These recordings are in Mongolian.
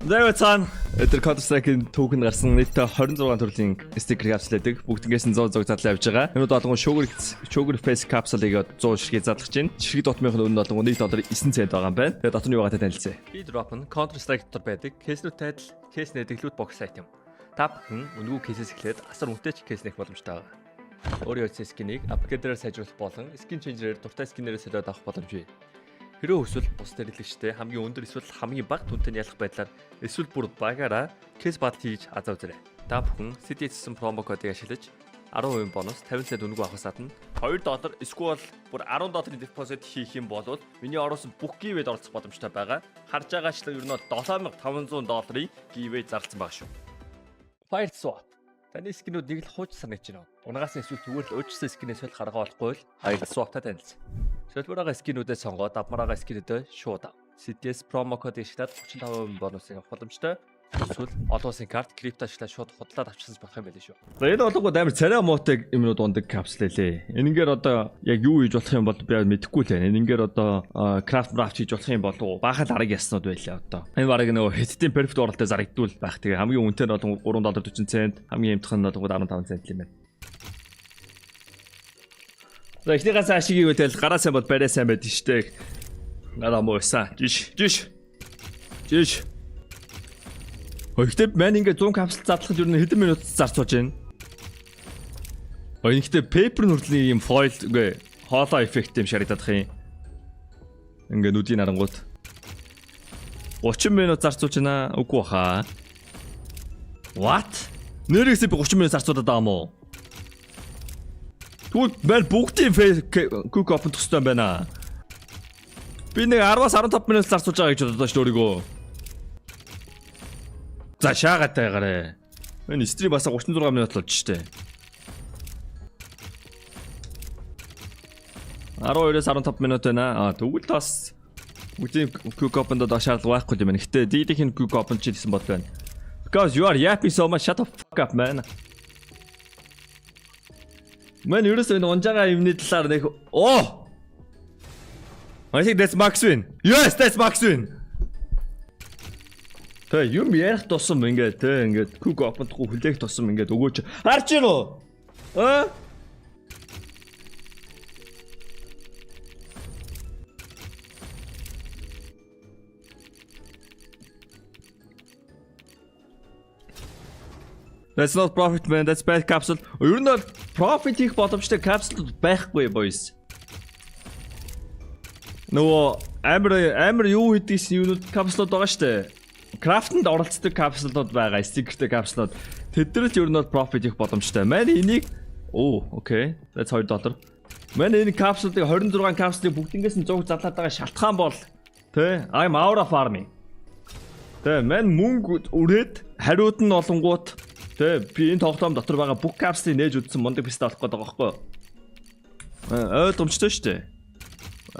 За цаана өдөр Counter Strike-ийн түүхэнд гарсан нийтдээ 26 төрлийн стикер капсул байдаг. Бүгднгээс нь 100 100 задлаа явж байгаа. Энэ болгон Sugar Sugar Face капсулыг 100 ширхэг задлах чинь. Ширхэг дутмынх нь үнэ нь 1 доллар 9 цент байгаа юм байна. Тэгээд дотор нь юу байгаатай танилцъя. KeyDrop нь Counter Strike дотор байдаг case нүүдтэй адил case нээдэг loot box item. Та бүхэн үнэгүй case ээс эхлээд асар үнэтэй ч case нээх боломжтой байгаа. Өөрийн утасны skin ийг upgrader ээр сайжруулах болон skin changer ээр дуртай skin ээрээ солиод авах боломж бий. Хэрвээ хүсвэл бусад хэрэглэгчтэй хамгийн өндөр эсвэл хамгийн бага дүнтэй нь ялах байдлаар эсвэл бүр багаараа case battle хийж азаа үзээрэй. Та бүхэн CTS гэсэн promo кодыг ашиглаж 10% бонус 50 цент үнэгүй авахаас гадна 2 доллар эсвэл бүр 10 долларын депозит хийх юм бол миний оруулсан бүх giveaway д оролцох боломжтой байгаа. Харж байгаачлан ер нь бол 7500 долларын giveaway зарласан байгаа шүү. Fire Swap. Таны skin үүд нэг л хууч санагдаж байна. Унгаас нь эсвэл зүгээр л өөрчлөсөн skin ээс солих арга болохгүй л Fire Swap-та танилцсан. Солбороо skin үүдээ сонгоод авмараа skin үүдээ шууд ав. CTS promo код ашиглаад 35% бонусыг авах боломжтой. Эсвэл олон улсын карт крипто ашиглаад шууд худлаад авчихсан болох юм байл шүү. За, энэ болгоод амар царай муутай юмнууд ундаг капсул лээ. Энэ ингээд одоо яг юу хийж болох юм бол би мэдэхгүй л байна. Энэ ингээд одоо craft craft хийж болох юм болов уу? Баахан арга яснууд байлаа одоо. Энэ бараг нөгөө хятадын perfect world-тэй зарагдвал байх. Тэгээ хамгийн үнэтэй нь бол 3 доллар 40 цент, хамгийн хямдхан нь бол 15 цент юм байна. За, эхнийхээс ашиг ивэл тэгэл гараа сайн бол барай сайн байдаг штэ. Гараа муу байсан. Жиш, жиш. Жиш. Гэхдээ мань ингээ 100 капсул задлахад ер нь хэдэн минут зарцуулж байна? Ой, гэхдээ paper нүрлийн юм foil үгүй holo effect юм шарагдах юм. Ингээ нүдийн нарангууд 30 минут зарцуулж байна. Үгүй баха. What? Нэрээс би 30 минут зарцуулаад байгаа юм уу? Тэгвэл мань бүгдийн face quick open төстэй юм байна. Би нэг 10-аас 15 минут зарцуулж байгаа гэж бодлоо шүү өөрийгөө. За, шаагатай гараа. Энэ stream бас 36 минут болж штэ. 12-оос 15 минут байна. А, тэгвэл бас бүгдийн quick open-д доо шаардлага байхгүй юм байна. Гэтэ DD-ийн quick open чи гэсэн бодол байна. Because you are yapping so much, shut the fuck up, man. Man, ерөөсөө энэ унжаага юмны талаар нэг оо. I think that's Max win. Yes, that's Max win. Тэ, юм ярих тусам ингээд тэ ингээд quick open-гүй хүлээх тусам ингээд өгөөч. Харж гин үү? А? That's not profit, man, that's bad capsule. Ер нь бол profit хийх боломжтой capsule байхгүй, boys. Нөгөө амар амар юу хийдгийс юунууд капсулууд байгаа штэ. Craft-нд оролцдог капсулууд байгаа, стикертэй капсулууд. Тэд нар л ер нь бол profit хийх боломжтой. Маань энийг. Оо, okay. That's 2 доллар. Маань энэ капсулыг, 26 капсулыг бүгднгээс нь 100 задлаад байгаа шалтгаан бол тэ I'm out of farming. Тэ, мань мөнгө үрээд хариуд нь олонгууд тэ би энэ тоглоом дотор байгаа бүх капсулыг нээж үзсэн мундаг пистол олох гээд байгаа байхгүй юу? Ойлгомжтой шүү дээ.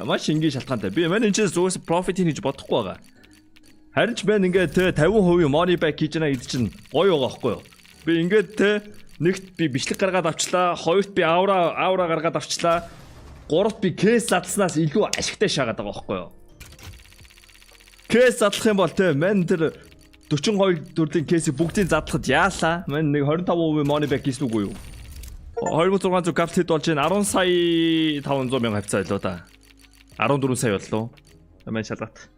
Маш энгийн шалтгаантай. Би маань энэ ч зүгээс profit хийнэ гэж бодохгүй байгаа. Харин ч мэн ингээд те 50% money back хийж байна гэдэг чинь гоё байгаа байхгүй юу? Би ингээд те нэгт би бичлэг гаргаад авчлаа, хоёрт би aura aura гаргаад авчлаа, гуравт би case задлснаас илүү ашигтай шаагаад байгаа байхгүй юу? Case задлах юм бол те мэн тэр 42 төрлийн case ийг бүгдийг задлахад яалаа. Мэн нэг 25% money back хийсэн үгүй юу? 2600 капсул хэд болж байна? 10 сая 500 мянга хавцаа байлоо да. 14 сая боллоо. Мэн шалгаат.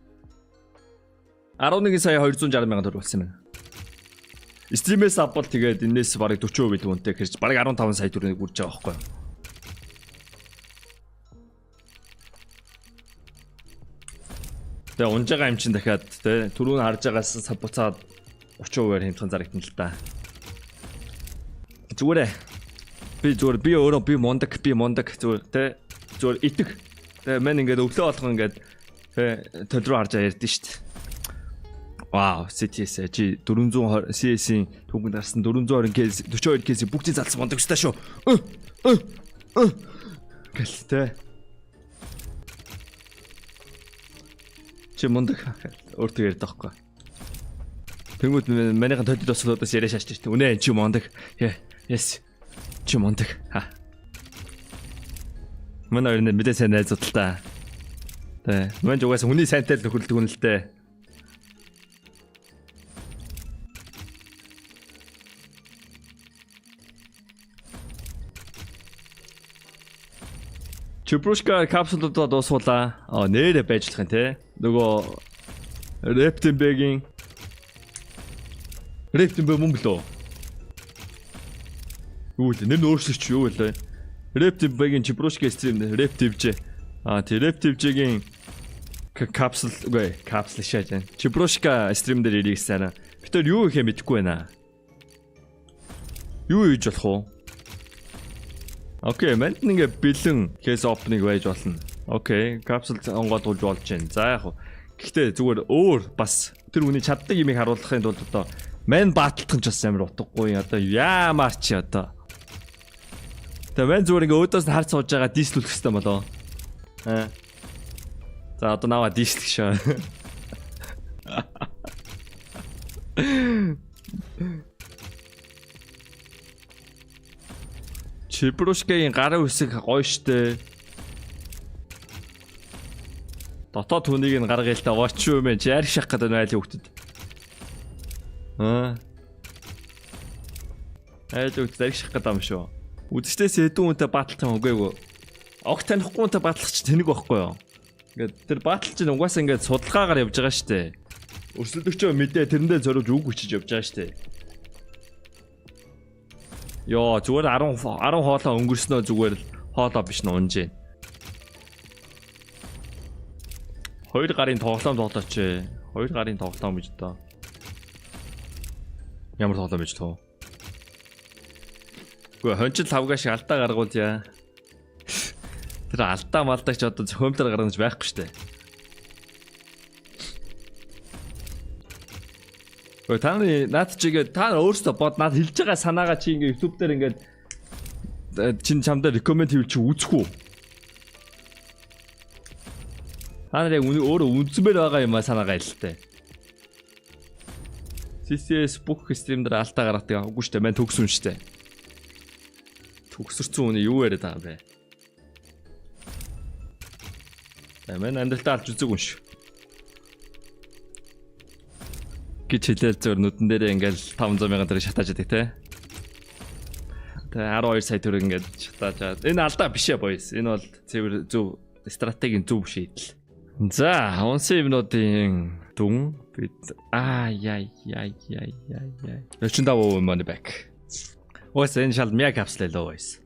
11 сая 260 мянган төгрөг болсон юм байна. Stream ээс авбал тэгээд энэс бараг 40% илүү үнэтэй хэрч бараг 15 сая төгрөгийг үрж байгаа байхгүй юу? Тэгээ унж байгаа юм чинь дахиад тэ түрүүн харж байгаас буцаад 30%-аар хямдхан зарагдана л да. Зүгээрээ. Би зүгээр би өөрөө би мундаг, би мундаг, зүгээр тэ зүгээр итг. Тэгээ мэн ингээд өглөө болгон ингээд тэ төл рүү харж ярьдэн шүү дээ. Вау, CTS чи 420 CS-ийн түүхэнд гарсан 420 case, 42 case бүгдийг залсан мундаг өстой шүү. Гэл тэ. Чи мундаг өөртөө ярьдаг байхгүй. Тэнгүүд манийхан төлөд ослоодос яриа шаашдаг шүү. Үнэ, чи мундаг. Yes. Чи мундаг. Ха. Манай хоёр нэ мэдээ сайн найзууд л та. Тэ. Мэн ч угаасаа хүний сайнтай л нөхөрлөдөг юм л дээ. Чебрушка капсулуудаа дуусгуулаа. Аа, нэрэ байжлах юм те. Нөгөө Рептенбегийн Рептенбег мөн блөө? Юу вэ? Нэр нь өөрчлөгч юу вэ? Рептенбегийн Чебрушка stream Реп твж. Аа, тий, Реп твжгийн капсул, үгүй, капсул шааж байна. Чебрушка stream дээр ирэх гэсэн. Бид тэр юу ихэ мэдэхгүй байна. Юу хийж болох вэ? Okay, манд ингээ бэлэн case opening байж болно. Okay, капсул онгойлгуулж болж байна. За, яг хуу. Гэхдээ зүгээр өөр бас тэр хүний чаддаг юмыг харуулахын тулд одоо мань баатлах нь ч бас амар утгагүй. Одоо яамаар чи одоо. Тэгээ мань зүгээр ингээ өөдөөс нь харц сууж байгаа дислүүлэх хэрэгтэй болоо. Аа. За, одоо наваа дислэх шээ. Чебрушкагийн гарын үсэг гоё штэ. Дотоод хүнийг нь гаргая л та. Watch юу юм бэ? Жарх шах гэдэг нь айлын хөлтөд. Аа. Айлын хөлтөд арх шах гэдэг юм шүү. Үзэгчдээс хэдэн хүнтэй баталт юм үгээгүй. Огт танихгүй хүнтэй батлах чи тэнэг байхгүй юу? Ингээд тэр батал чинь угаасаа ингээд судалгаагаар явж байгаа штэ. Өрсөлдөгчөө мэдээ тэрэндээ зориулж үг хүчиж явж байгаа штэ. Йоо, зүгээр 10 10 хоолоо өнгөрснөө зүгээр л хоолоо биш нь унж гин. 2 гарын тоглоом тоглооч. 2 гарын тоглоом гэж доо. Ямар тоглоом гэж тоо? Үгүй, хончил хавгаа шиг алдаа гаргуул яа. Тэр алдаа малдагч одоо зохиомлоор гаргаж байхгүй штэ. Өө, та нарын наад чигээ та нар өөрсдөө бод, наад хэлж байгаа санаагаа чи ингээ YouTube дээр ингээд чин чамдаа recommend хийвэл чи үзэх үү? Та нар яг өөрөө үнцмээр байгаа юм а санаагаа хэлэлтэй. CCS бүх stream дээр алдаа гаргадаг. Үгүй штэ, мань төгсөн штэ. Төгсөрцөн үний юу яриад байгаа юм бэ? За, мань амьдралтаа алж үзээгүй юм шиг. Гэж хэлээл зөөр нүдэн дээрээ ингээл 500 мянган төгрөг шатааж яадаг те. Тэгээ 12 сая төгрөг ингээд шатааж. Энэ алдаа биш ээ, boys. Энэ бол цэвэр зөв стратегийн зөв шийдэл. За, унсын юмнуудын дүн бид аа яа яа яа яа яа. 45% money back. Уус энэ шал мя капсул лөө, boys.